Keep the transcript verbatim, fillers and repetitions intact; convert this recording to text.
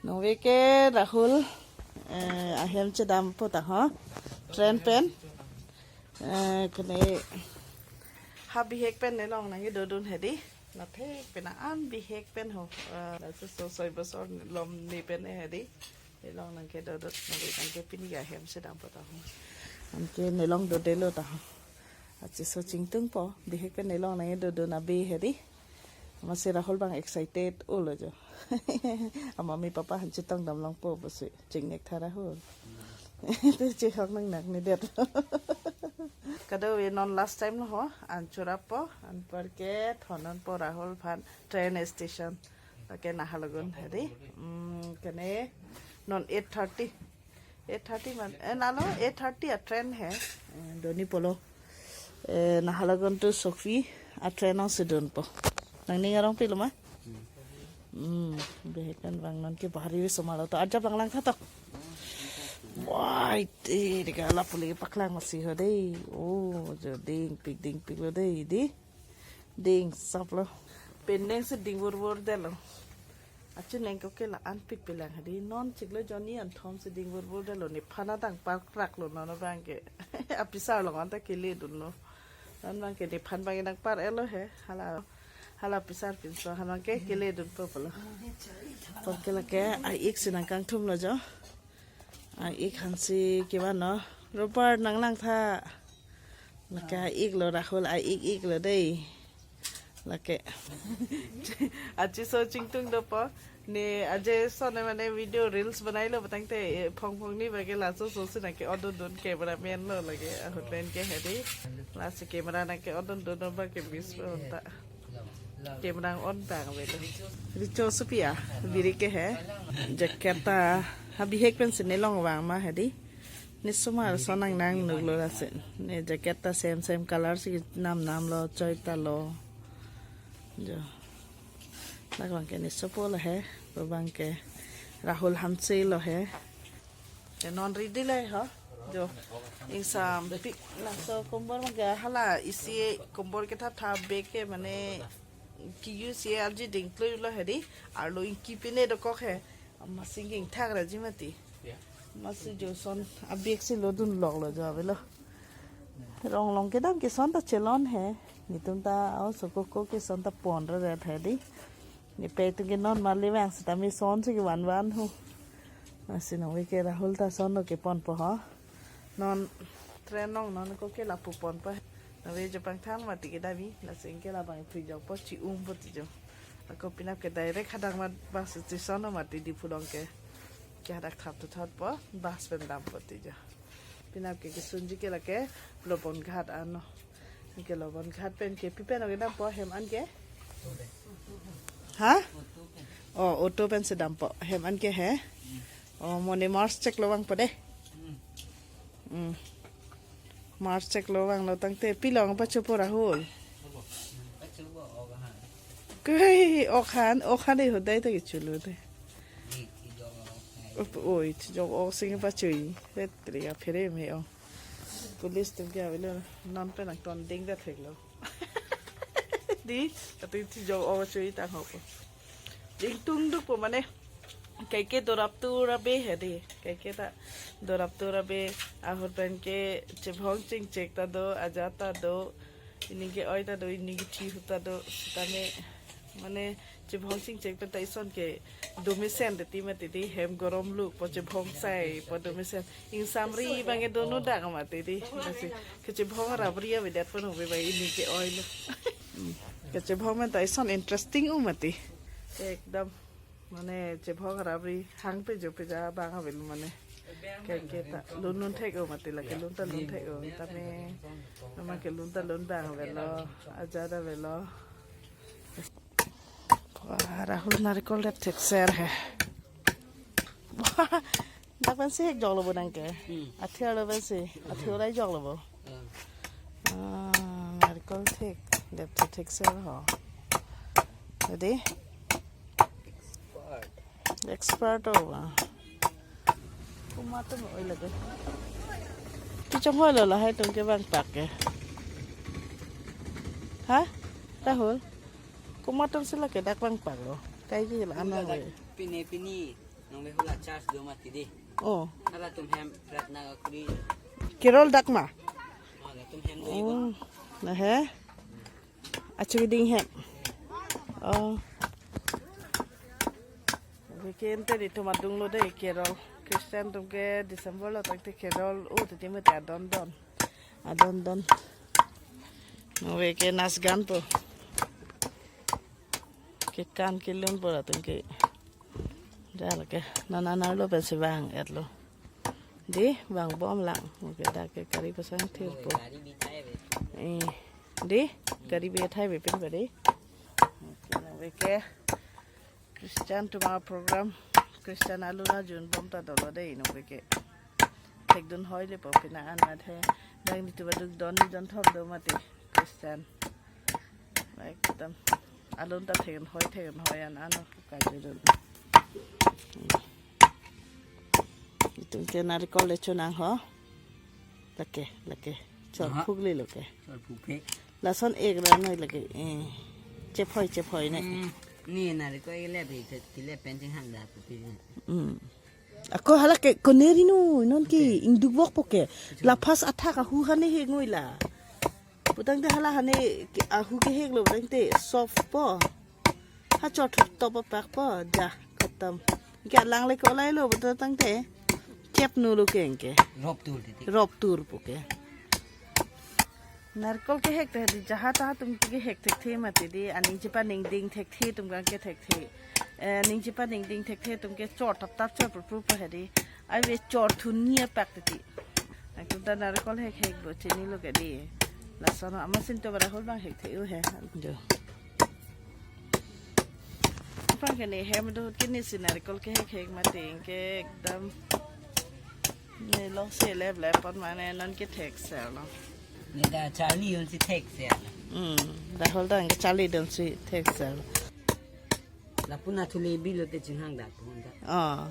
Nove ke Rahul, eh, ahem chedampo ta ho. Train pen. Eh, kene ha bihek pen nelong nangkedodun hedi. Lathek pen an bihek pen ho. Eh, laso so soi bosor lom ni pen hedi. Nelong nangkedodun, nangke pini ke ahem chedampo ta ho. Anke nelong dodelo ta ho. Achiso chingtungpo, bihek pen nelong nangkedodun abi hedi. Amatsi Rahul abang excited olo jo. Amami papa han chetongdam longpo pusi chingnek tha Rahul. Te chehok nangnak ni det. Kadokave non last time lo ho, an chorappo, anpar ke thondunpo Rahul aphan train station. Lake Naharlagun hedi. Hmm, kene non eight thirty. Eight thirty man, eh, nalo eight thirty a train he. Eh, doni pulo. Eh, Naharlagun to Sokpi a train alongsi dunpo. Nangning arong pilo ma? Hmm, bihek pen abang non ke bahari wi somalo to. Ajap lang lang tha to. Wai, te, deka la puli paklang masi ho dei. Oh, jo dingpik, dingpiklo dei, di. Dingsaplo. Pendeng si dingvurvur detlo. Achu neng ko ke la-an pikpe lang hedi, non chiklo jonni anthom si dingvurvur detlo, nephan adang parkraklo non abang ke. Apisar along anta keledunlo. Non abang ke nephan abang dang par-etlo he. Hala, hala pisar pinso, hala abang ke keledunpo pulo. Anpar ke lake a-ik si nangkangthumlo jo. A-ik hansi kevan lo. Robert nanglang tha. Lake a-iklo Rahul a-ik iklo dei. Lake. Achiso chingtung dopo. Ne aje son ne mane video reels banailo putangte, eh, phong phong ni bage laso so si nangke-otdundun cameraman lo lake ahut pen ke hedi. Lasi camera nangke-otdundun bage miss po ta. Camera on abang avelo. Richo sopi a, biri ke he. Jacket ta, ha bihek pensi nelong vang ma hedi. Ne osomar ason nang nangnuklo lasi. Ne jacket ta same same color si namnamlo, choi ta lo. Jo. Dak abang ke ne osopo lo he, pu abang ke Rahul Hanse lo he. Te non ready le ho. Jo. Ingsampik laso kombor abang ke hala isi kombor ketha tha bag ke mane ke-use arji dingklui lo hedi. Arlo ingki pine dokok he. Amatsi ingthak raji mati. Amatsi jo son a-bag si lodun loklo jo avelo. Rong along kedam ke son ta chelon he. Netum ta a-oso koko ke son ta ponre ret hedi. Ne pei atum ke non mali vang sitame son si kevan van ho. Lasi nangve ke Rahul ta son lo keponpo ho. Non train along non ko ke lapu ponpo. Nangve jo pangthang mati kedam mi. Lasi ke labang phri jokpo chi-umpo ti jo. Ako penap ke direct hadak mat bus station lo mati Diphu along ke. Ke hadak thap tu thotpo bus pen dampo ti jo. Penap ke kesunji ke lake Lobon Ghat anlo. Ke Lobon Ghat pen ke pi pen oke dampo hem an ke? Ha? Oh, auto pensi dampo hem an ke he? Oh, mo ne Mars chek lo vangpo dei. Hmm. Mars chek lo vanglo tangte pi along pachopo Rahul? Kai, ok han, ok han dei hodai ta kechulo dei. Oi, chijok ok si pachui. Ret priya phere me o. Police atum ke avelo, non pen nangtonding det theklo. Di, ati chijok ok chui tang ho ko. Dingtung dukpo mane. Kaike dorap tu rabe hedi. Kaike ta dorap tu rabe ahut pen ke chebhong chingchek ta do, ajat ta do, ining ke-oi ta do, ining kethi ahut ta do, sitame mane chebhong chingchek pen ta ison ke domesen de ti mati di hem gorom lukpo chebhong saipo domesen. Ingsamri abang ke donu dak mati di. Lasi kechebhong rapri avedet pon hobe abang ining ke-oilo. Hmm. Kechebhong pen ta ison interesting u mati. Ekdam. Mane chebhong rapri hang pejo peja abang avelo mane. Kaike ta lun lun thek o mati lake lun ta lun thek o tame. Nama ke lun ta lun abang avelo. Ajat avelo. Wah, Rahul narikol det thekser he. Wah, dak pensi hek joklo bo nangke. Hmm. Athi arlo pensi, athi orai joklo bo. Hmm. Ah, narikol thek, det thekser ho. Jadi? Expert. Expert ho ba. Komat atum oi lake. Kechonghoi lo lahai atum kevangpak ke. Ha? Rahul? Komat atum si lake dak vangpaklo. Kaike la anang oi. Pine pine. Nang behula charge do mati di. Oh. Halatum hem pratna kuri. Kerol dak ma? Oh, latum hem do iba. Oh. Lahe. Achu keding hem. Oh. Weekend te itum adung lo de kerol. Christian atum ke December lo tangte kerol. Oh, titi mati adon don. Adon don. Nang beke nas gan po. Kekan kelun po latum ke. Dak lake. Nana nalo pensi vang-et lo. Di, vangbom lang. Oke, dak ke kari pasang thir po. Eh, di, kari bi thai be pin pade. Oke, nang beke. Christian atum a-program. Christian alun ajunbom ta dolo de ino beke. Thekdun hoi le po pina an mathe. Dak nitum aduk don ni don thom do mati Christian. Ekdom. Alun ta thekdun hoi, thekdun hoi an ano kajudun. Itum ke narikol le chonang ho. Lake, lake. Chor Aha. phukle lo ke. Chor phukphe. Lason ek ra noi lake. Eh. Chephoi, chephoi ne. Hmm. Ni narikol ile be ke, kile pen chinghang da pupi. Hmm. Ako hala ke koneri no, non ke Okay. ingduk vok po ke. La first athak ahu hane he ngoi la. Putangte hala hane ke ahu kehek lo putangte soft po. Ha chot thop apak po, ja, khatam. Ke alang le kolai lo putangte. Chep nu lo ke ke. Rop tur titi. Rop tur po ke. Narikol kehek te di jaha taha atum kehek thekthe mati di aning chepaningding thekthe atum kang ke thekthe. Eh, ning chepaningding thekthe atum ke chor tap tap chor pru pru pa hedi. Ai ve chor thun ni apak titi. Atum ta narikol hek hek bo chini lo ke di. Lason amatsi to bara hol bang hek the u he. Jo. Aphrang ke ne hem do ke ne si narikol kehek hek mati ke ekdom. Ne long se lep lep pon mane non ke thekser lo. Ne da charli un si thekser lo. Hmm, da hol dang ke charli dun si thekser lo. Lapu na thule bi lo te chinghang da pon da. Ah.